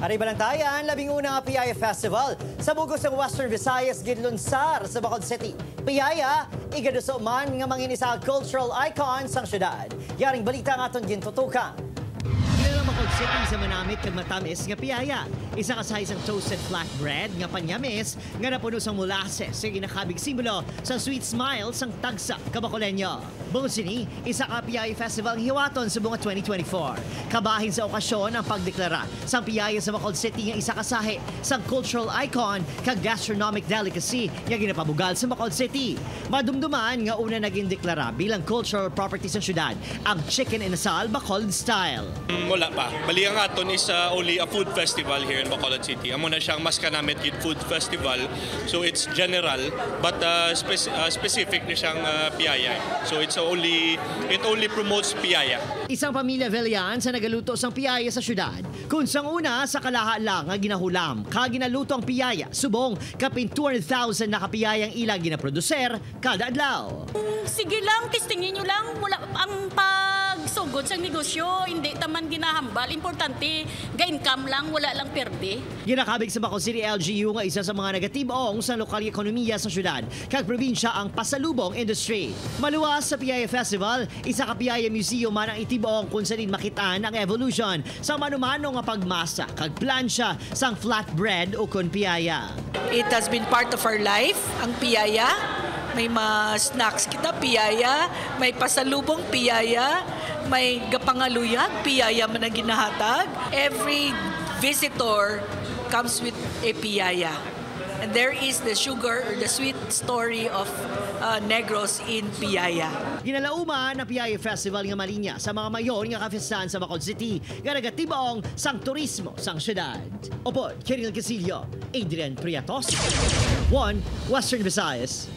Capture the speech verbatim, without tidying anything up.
Ari Balantayan, labing una nga Piyaya Festival sa bug-os sang Western Visayas ginlunsar sa Bacolod City. Piyaya, igaduso man nga mangin isa ka cultural icon sang syudad. Yaring balita nga aton gintutukan. Kilala ang Bacolod City sa manamit kag matamis nga piyaya. Isa ka sahi sang toasted flatbread nga panyamis nga napuno sang molasses nga ginakabig simbolo sa sweet smile sang tagsa ka Bacoleño. Bangod sini, isa ka Piyaya Festival ang hiwaton sa bunga twenty twenty-four. Kabahin sa okasyon ang pagdeklara sang Piyaya sa Bacolod City nga isa ka sahi sang cultural icon kag gastronomic delicacy nga ginapabugal sa Bacolod City. Madumduman nga una naging deklara bilang cultural property sang syudad ang Chicken Inasal Bacolod Style. Mm, wala pa. Bali, ang aton is, uh, only a food festival here in Bacolod City. Amo na siyang mas kanamit gyud food festival. So, it's general, but, uh, spec-, uh, specific ni siyang, uh, piyaya. So, it's only, it only promotes piyaya. Isang pamilya Velian sa nagaluto sang piyaya sa syudad. Kung sang una, sa kalaha lang nga ginahulam, ka ginaluto ang piyaya, subong kapin two hundred thousand na ka piyaya ang ila ginaproduser kada adlaw. Sige lang, testingin nyo lang. Wala, ang pagsugod sa negosyo, hindi taman ginahambal. Importante, ga-income lang, wala lang perde. Ginakabig sa Bacolod City L G U nga isa sa mga nagatib-ong sa lokal nga ekonomiya sa syudad kag probinsya ang pasalubong industry. Maluwas sa Piyaya Festival, isa ka Piyaya Museum man ang itib-ong kung salin makit-an ang evolution sa manumano nga pagmasa kag plansya sang flatbread ukon piyaya. It has been part of our life, ang piyaya. May mga snacks kita, piyaya. May pasalubong, piyaya. May gapangaluyag, piyaya man ang ginahatag. Every visitor comes with a piyaya. And there is the sugar or the sweet story of, uh, Negros in piyaya. Ginalauman ang Piyaya Festival nga malinya sa mga mayor nga kapistahan sa Bacolod City nga nagatib-ong sang turismo sang syudad. Upod Kiril Casillo, Adrian Priatos, One Western Visayas.